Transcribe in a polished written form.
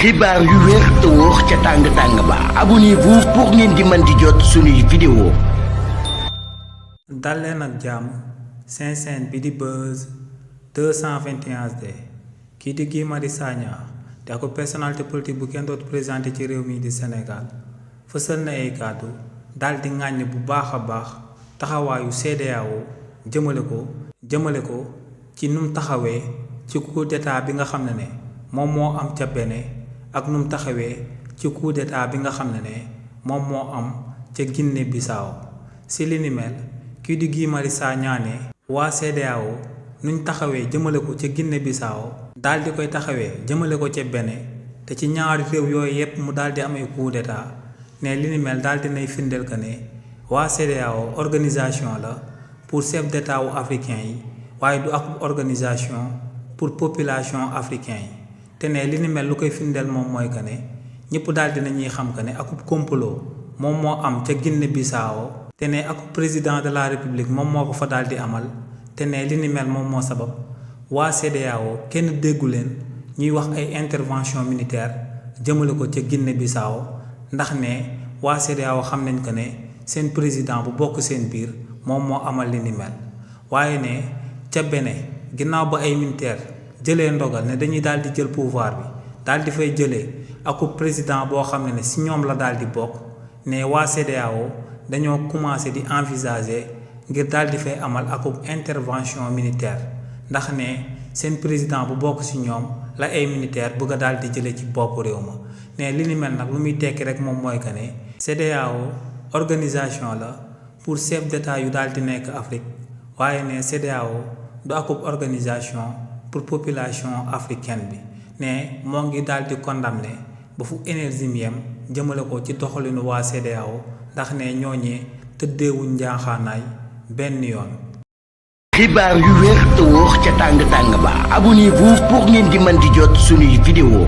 xibaar yu wér te wóor ca tàng-tàng ba abonnez-vous pour ngeen di mën di jot suñuy vidéo. dal leen ak jàmm seen chaîne bi di Buzz 221 HD kii di Guy Marius Sagna te ak personnalité politique bu kenn dootu présenté ci réew mi di Sénégal fësal na ay kàddu daal di ŋàññ bu baax a baax taxawaayu CEDEAO jëmale ko ci num taxawee ci coup d'état bi nga xam ne moom moo am ca Bénin ak num taxawee ci coup d'état bi nga xam ne moom moo am ca Guinée Bissau si li ni mel kii di Guy Marius Sagna ne waa CEDEAO nuñ taxawee jëmale ko ca Guinée Bissau daal di koy taxawee jëmale ko ca Bénin te ci ñaari réew yooyu yépp mu daal di am ay coup d'état ne li ni mel daal di nay firndeel que ne waa CEDEAO organisation la pour chef d'état wu africain yi waaye du ak organisation pour population africain yi te ne li ni mel lu koy firndeel moom mooy que ne ñëpp daal di nañuy xam que ne akub complot moom moo am ca Guinée Bissau te ne akub président de la république moom moo ko fa daal di amal te ne li ni mel moom moo sabab waa CEDEAO kenn déggu leen ñuy wax ay intervention militaire jëmale ko ca Guinée Bissau ndax ne waa CEDEAO xam nañ que ne seen président bu bokk seen biir moom moo amal li ni mel waaye ne ca Bénin ginnaaw ba ay militaire jëlee ndogal ne dañuy daal di jël pouvoir bi daal di fay jëlee akub président boo xam ne si ñoom la daal di bokk ne waa CEDEAO dañoo commencé di envisager ngir daal di fay amal akub intervention militaire ndax ne seen président bu bokk si ñoom la ay militaire bëgg a daal di jëlee ci bopp réew ma ne li ni mel nag lu muy tekki rek moom mooy que ne CEDEAO organisation la pour chef d'état yu daal di nekk Afrique waaye ne CEDEAO du akub organisation pour population africaine bi ne moo ngi daal di condamné ba fu énergie mi yem jëmale ko ci doxalinu waa CEDEAO ndax ne ñooñee tëddeewuñ njaaxaanaay benn yoon. xibaar yu wér te wóor ca tàng-tàng ba abonnez-vous pour ngeen di mën di jot suñuy vidéo.